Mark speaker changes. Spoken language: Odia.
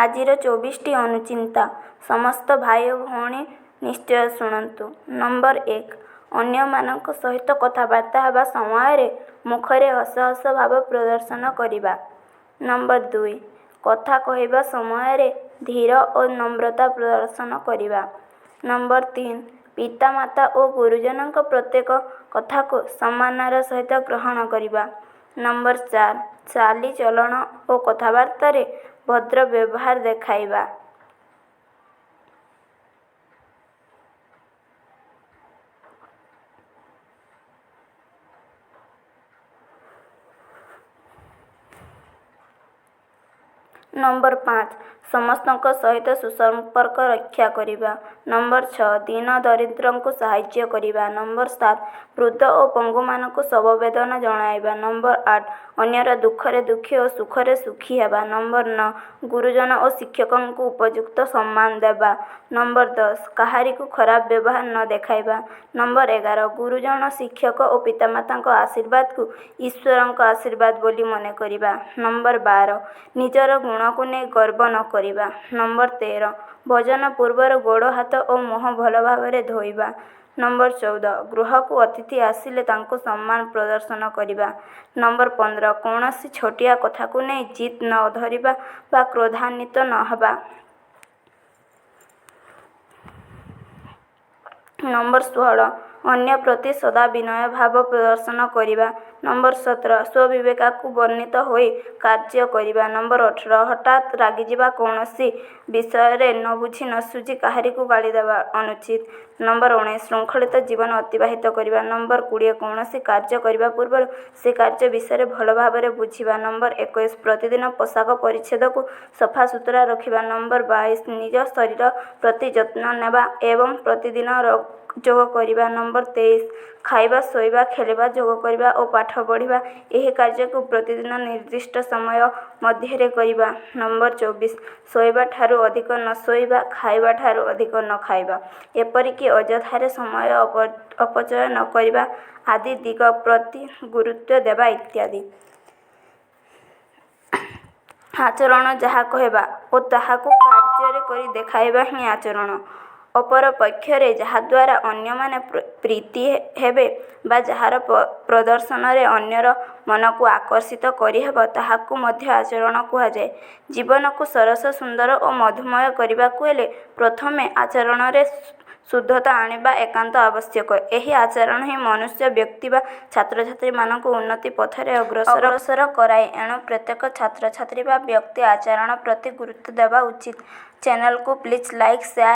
Speaker 1: ଆଜିର 24ଟି ଅନୁଚିନ୍ତା ସମସ୍ତ ଭାଇ ଓ ଭଉଣୀ ନିଶ୍ଚୟ ଶୁଣନ୍ତୁ। ନମ୍ବର 1, ଅନ୍ୟମାନଙ୍କ ସହିତ କଥାବାର୍ତ୍ତା ହେବା ସମୟରେ ମୁଖରେ ହସ ହସ ଭାବ ପ୍ରଦର୍ଶନ କରିବା। ନମ୍ବର 2, କଥା କହିବା ସମୟରେ ଧୀର ଓ ନମ୍ରତା ପ୍ରଦର୍ଶନ କରିବା। ନମ୍ବର 3, ପିତାମାତା ଓ ଗୁରୁଜନଙ୍କ ପ୍ରତ୍ୟେକ କଥାକୁ ସମ୍ମାନର ସହିତ ଗ୍ରହଣ କରିବା। ନମ୍ବର 4, ଚାଲିଚଳନ ଓ କଥାବାର୍ତ୍ତାରେ ଭଦ୍ର ବ୍ୟବହାର ଦେଖାଇବା। ନମ୍ବର 5, ସମସ୍ତଙ୍କ ସହିତ ସୁସମ୍ପର୍କ ରକ୍ଷା କରିବା। ନମ୍ବର 6, ଦୀନ ଦରିଦ୍ରଙ୍କୁ ସାହାଯ୍ୟ କରିବା। ନମ୍ବର 7, ବୃଦ୍ଧ ଓ ପଙ୍ଗୁମାନଙ୍କୁ ସମବେଦନା ଜଣାଇବା। ନମ୍ବର 8, ଅନ୍ୟର ଦୁଃଖରେ ଦୁଃଖୀ ଓ ସୁଖରେ ସୁଖୀ ହେବା। ନମ୍ବର 9, ଗୁରୁଜନ ଓ ଶିକ୍ଷକଙ୍କୁ ଉପଯୁକ୍ତ ସମ୍ମାନ ଦେବା। ନମ୍ବର 10, କାହାରିକୁ ଖରାପ ବ୍ୟବହାର ନ ଦେଖାଇବା। ନମ୍ବର 11, ଗୁରୁଜନ, ଶିକ୍ଷକ ଓ ପିତାମାତାଙ୍କ ଆଶୀର୍ବାଦକୁ ଈଶ୍ୱରଙ୍କ ଆଶୀର୍ବାଦ ବୋଲି ମନେ କରିବା। ନମ୍ବର 12, ନିଜର ଗୁଣକୁ ନେଇ ଗର୍ବ ନ କରିବା। ନମ୍ବର 13, ଭୋଜନ ପୂର୍ବରୁ ଗୋଡ଼, ହାତ ଓ ମୁହଁ ଭଲ ଭାବରେ ଧୋଇବା। ନମ୍ବର 14, ଗୃହକୁ ଅତିଥି ଆସିଲେ ତାଙ୍କୁ ସମ୍ମାନ ପ୍ରଦର୍ଶନ କରିବା। ନମ୍ବର 15, କୌଣସି ଛୋଟିଆ କଥାକୁ ନେଇ ଜିଦ୍ ନ ଧରିବା ବା କ୍ରୋଧାନ୍ୱିତ ନ ହେବା। ନମ୍ବର 16, ଅନ୍ୟ ପ୍ରତି ସଦା ବିନୟ ଭାବ ପ୍ରଦର୍ଶନ କରିବା। ନମ୍ବର 17, ସ୍ୱବିବେକକୁ ବର୍ଣ୍ଣିତ ହୋଇ କାର୍ଯ୍ୟ କରିବା। ନମ୍ବର 18, ହଠାତ୍ ରାଗିଯିବା, କୌଣସି ବିଷୟରେ ନ ବୁଝି ନ ଶୁଝି କାହାରିକୁ ଗାଳି ଦେବା ଅନୁଚିତ। ନମ୍ବର 19, ଶୃଙ୍ଖଳିତ ଜୀବନ ଅତିବାହିତ କରିବା। ନମ୍ବର 20, କୌଣସି କାର୍ଯ୍ୟ କରିବା ପୂର୍ବରୁ ସେ କାର୍ଯ୍ୟ ବିଷୟରେ ଭଲ ଭାବରେ ବୁଝିବା। ନମ୍ବର 21, ପ୍ରତିଦିନ ପୋଷାକ ପରିଚ୍ଛଦକୁ ସଫାସୁତୁରା ରଖିବା। ନମ୍ବର 22, ନିଜ ଶରୀର ପ୍ରତି ଯତ୍ନ ନେବା ଏବଂ ପ୍ରତିଦିନ ଯୋଗ କରିବା। ନମ୍ବର 23, ଖାଇବା, ଶୋଇବା, ଖେଳିବା, ଯୋଗ କରିବା ଓ ପାଠ ପଢ଼ିବା ଏହି କାର୍ଯ୍ୟକୁ ପ୍ରତିଦିନ ନିର୍ଦ୍ଦିଷ୍ଟ ସମୟ ମଧ୍ୟରେ କରିବା। ନମ୍ବର 24, ଶୋଇବା ଠାରୁ ଅଧିକ ନ ଶୋଇବା, ଖାଇବା ଠାରୁ ଅଧିକ ନ ଖାଇବା, ଏପରିକି ଅଯଥାରେ ସମୟ ଅପଚୟ ନ କରିବା ଆଦି ଦିଗ ପ୍ରତି ଗୁରୁତ୍ୱ ଦେବା ଇତ୍ୟାଦି। ଆଚରଣ ଯାହା କହିବା ଓ ତାହାକୁ କାର୍ଯ୍ୟରେ କରି ଦେଖାଇବା ହିଁ ଆଚରଣ। ଅପର ପକ୍ଷରେ ଯାହାଦ୍ୱାରା ଅନ୍ୟମାନେ ପ୍ରୀତି ହେବେ ବା ଯାହାର ପ୍ରଦର୍ଶନରେ ଅନ୍ୟର ମନକୁ ଆକର୍ଷିତ କରିହେବ ତାହାକୁ ମଧ୍ୟ ଆଚରଣ କୁହାଯାଏ। ଜୀବନକୁ ସରସ, ସୁନ୍ଦର ଓ ମଧୁମୟ କରିବାକୁ ହେଲେ ପ୍ରଥମେ ଆଚରଣରେ ଶୁଦ୍ଧତା ଆଣିବା ଏକାନ୍ତ ଆବଶ୍ୟକ। ଏହି ଆଚରଣ ହିଁ ମନୁଷ୍ୟ, ବ୍ୟକ୍ତି ବା ଛାତ୍ରଛାତ୍ରୀମାନଙ୍କୁ ଉନ୍ନତି ପଥରେ ଅଗ୍ରସର କରାଏ। ଏଣୁ ପ୍ରତ୍ୟେକ ଛାତ୍ରଛାତ୍ରୀ ବା ବ୍ୟକ୍ତି ଆଚରଣ ପ୍ରତି ଗୁରୁତ୍ୱ ଦେବା ଉଚିତ। ଚ୍ୟାନେଲକୁ ପ୍ଲିଜ୍ ଲାଇକ୍, ସେୟାର